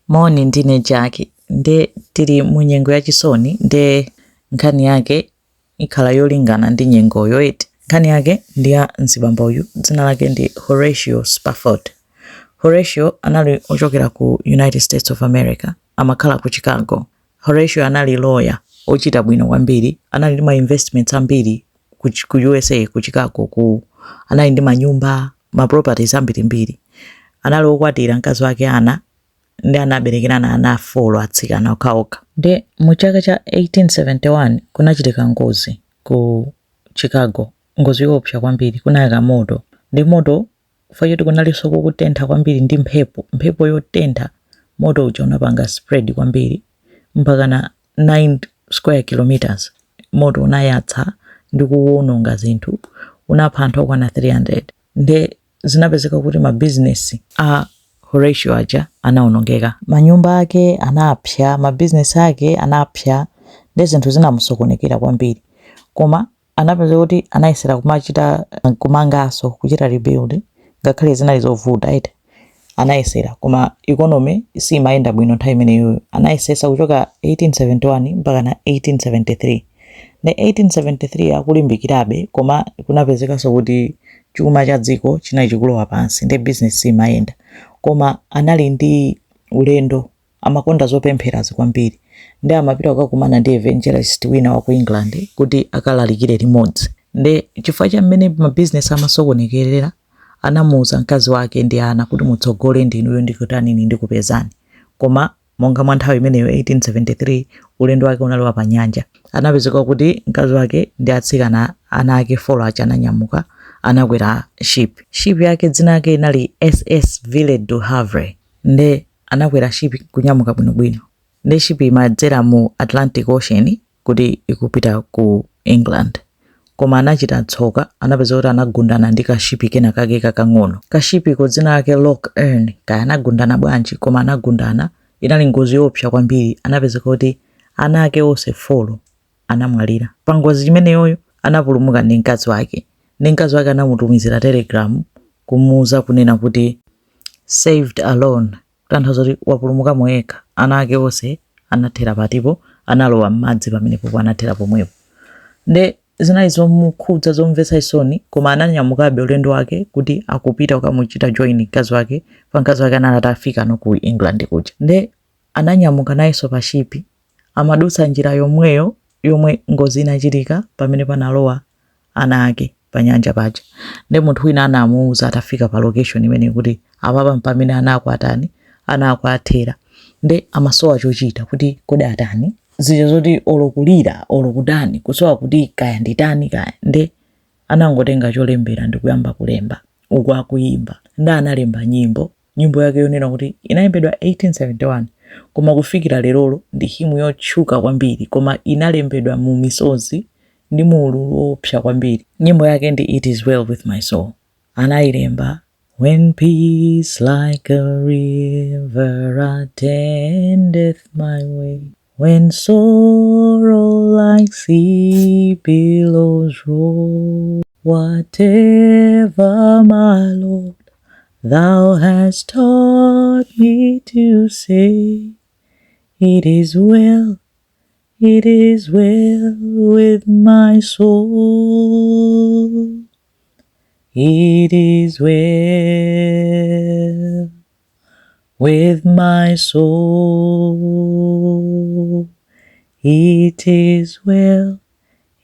Moni, ndine Jaki. Nde tili mu nyengo yachisoni, nde nkhani yake ikhala yolingana ndi nyengoyo eti. Nkhani yake ndi ya mzibambo uyu, dzina lake ndi Horatio Spafford. Horatio anali ochokera ku United States of America, amakhala ku Chicago. Horatio anali lawyer ochita bwino kwambiri, anali ndi ma investments ambiri ku USA, ku Chicago ku anali ndi manyumba, ma properties ambirimbiri. Anali okwatira, mkazi wake ana ndi anaberekerana ana 4 atsikana okhaokha. Ndi mu chaka cha 1871 kunachitika ngozi ku Chicago, ngozi yoopsa kwambiri. Kunayaka moto, ndi moto chifukwa choti kunalinso kukutentha kwambiri ndi mphepo, mphepo yotentha, moto uja unapanga spread kwambiri mpaka na 9 square kilometers. Moto unayatsa ndi kuwononga zinthu, unapha anthu okwana 300. Nde zinapezeka kuti mabizinesi a Horatio aja anawonongeka, manyumba ake anapsa, mabizinesi ake anapsa, ndi zinthu zinamusokonekera kwambiri. Koma anapeza kuti anayesera kumachita kumanganso, kuchita rebuild, ngakhale zinali zovuta eti. Anayesera, koma economy simayenda bwino nthawi imeneyoyo. Anayesesa kuchoka 1871 mpaka na 1873. Ne 1873 akulimbikirabe, koma kunapezekanso kuti chuma cha dziko chinali chikulowa pansi, ndi business simayenda. Koma anali ndi ulendo, amakonda zopempherazi kwambiri, ndi amapita kukakumana ndi evangelist wina wa ku England kuti akalalikire limodzi. Ndi chifukwa cha mmene mabizinesi amasokonekerera, anamuuza mkazi wake ndi ana kuti, "Mutsogole ndinuyo, ndikutanini, ndikupezani." Koma monga mwa nthawi imeneyo 1873 ulendo wake unali wa pa nyanja. Anapezeka kuti mkazi wake ndi atsikana, ana ake 4 aja, ananyamuka, anakwera ship. Ship yake dzina yake inali SS Ville du Havre. Nde anakwera ship kunyamuka bwinobwino, ndi ship imadzera mu Atlantic Ocean kuti ikupita ku England. Koma anachita tsoka, anapeza kuti anagundana ndi kashipi kena kake kakang'ono. Kashipiko dzina lake Loch Earn. Kaya anagundana bwanji, koma anagundana, inali ngozi yoopsa kwambiri. Anapezeka kuti ana ake onse 4 anamwalira pa ngozi imeneyoyo. Anapulumuka ndi mkazi wake, ndi mkazi wake anamutumizira telegram kumuuza kunena kuti, "Saved alone," kutanthauza kuti wapulumukamo yekha. Ana ake onse anathera patipo, analowa m'madzi pamenepopo, anathera pomwepo. Nde zinali zomukhudza, zomvetsa chisoni, koma ananyamukabe ulendo wake kuti akupita kukamuchita join mkazi wake, pa mkazi wake anali atafika no ku England kuja. Nde ananyamuka nayenso pa shipi, amadutsa njira yomweyo yomwe ngozi inachitika, pamene panalowa ana ake pa nyanja paja. Nde munthu wina anamuwuza atafika pa location imeneyi kuti apapa pamene ana ako atani, ana ako athera. Nde amasowa chochita kuti kodi atani, zija zoti olo kulira olo kutani, kusowa kuti kaya nditani kaya. Nde anangotenga cholembera ndikuyamba kulemba uku akuyimba. Nde analemba nyimbo, nyimbo yake yonena kuti inayimbidwa 1871, koma kufikira lerolo ndi hymn yotchuka kwambiri, koma inalembedwa mu misozi ndi mu ululu woopsa kwambiri. Nyimbo yake ndi "It Is Well With My Soul." Anayilemba, "When peace like a river attendeth my way, when sorrow like sea billows roll, whatever my Lord, thou hast taught me to say, it is well, it is well with my soul. It is well with my soul. It is well,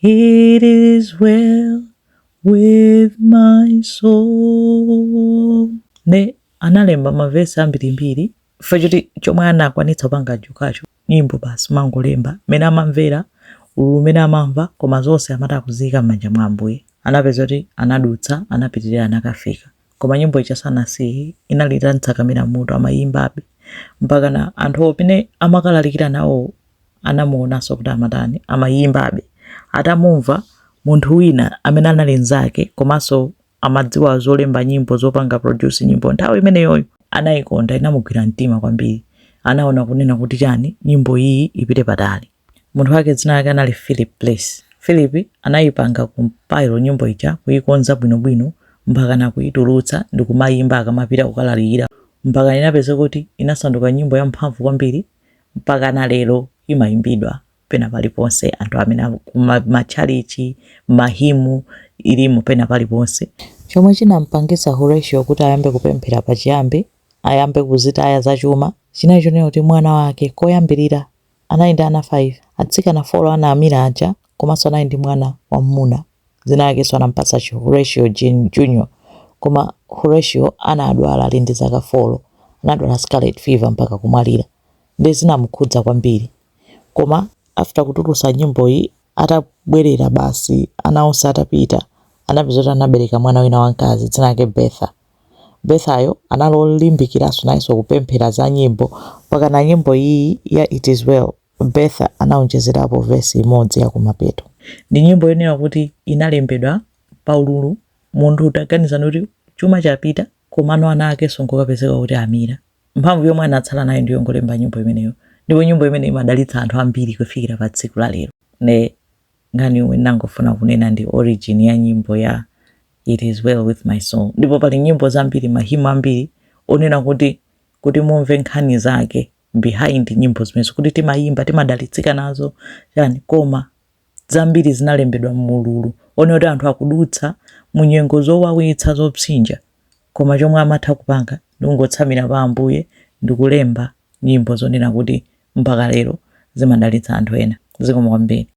it is well with my soul." Ne analemba mavesi ambirimbiri chifukwa choti chomwe anakwanitsa kupanga chokacho, nyimbo basi, mangolemba mmene amamvera, ululu umene amamva, koma zonse amati akuziyika m'manja mwa Ambuye. Anapeza kuti anadutsa, anapitirira, anakafika, koma nyimbo ija sanasiye, inali itamtsakamira mutu, amayimbabe mpaka na anthu amene amakalalikira nawo anamuonanso kuti amatani, amayimbabe. Atamumva munthu wina amene anali mnzake komanso amadziwa zolemba nyimbo, zopanga produce nyimbo nthawi imeneyoyo, anayikonda, inamugwira mtima kwambiri. Anaona kunena kuti chani, nyimbo iyi ipite patali. Munthu wake dzina lake anali Philip Bliss. Philip anayipanga compile nyimbo ija, kuyikonza bwinobwino mpaka na kuyitulutsa ndi kumayimba akamapita kukalalikira Mpaka inapezeka kuti inasanduka nyimbo yamphamvu kwambiri, mpaka na lero imayimbidwa pena paliponse, anthu amene matchalichi, mahimu, ilimo pena paliponse. Chomwe chinampangisa Horatio kuti ayambe kupemphera pachiyambi, ayambe kuzitaya zachuma, chinali chonena kuti mwana wake koyambirira anali ndi ana 5, atsikana 4 anamira aja, komanso anali ndi mwana wam'muna, dzina lakenso anampatsa Horatio Junior. Koma Horatio anadwala ali ndi zaka 4, anadwala scarlet fever mpaka kumwalira, ndi zinamukhudza kwambiri. Koma after kutulusa nyimboyi, atabwerera basi, ana onse atapita, anapeza kuti anabereka mwana wina wamkazi, dzina lake Betha. Bethayo analolimbikiranso nayenso kupemphera za nyimbo, mpaka na nyimbo iyi ya "It Is Well", Betha anaonjezerapo vesi imodzi yakumapeto. Ndi nyimbo yonena kuti inalembedwa paululu. Munthu utaganizani kuti chuma chapita, komano ana akenso nkukapezeka kuti amira, mphamvu yomwe anatsala nayo ndiyo ngolemba nyimbo imeneyo. Ndipo nyimbo imene imadalitsa anthu ambiri kufikira pa tsiku la lero. Ne nkhani yomwe ndinangofuna kunena ndi origin ya nyimbo ya "It Is Well With My Soul". Ndipo pali nyimbo zambiri, mahimu ambiri onena kuti mumve nkhani zake behind nyimbo zimenezo, kuti timayimba, timadalitsika nazo chani, koma zambiri zinalembedwa m'ululu one kuti anthu akudutsa munyengo zowawitsa, zopsinja, koma chomwe amatha kupanga ndi kungotsamira pa Ambuye ndi kulemba nyimbo zonena kuti mpaka lero zimadalitsa anthu ena. Zikomo kwambiri.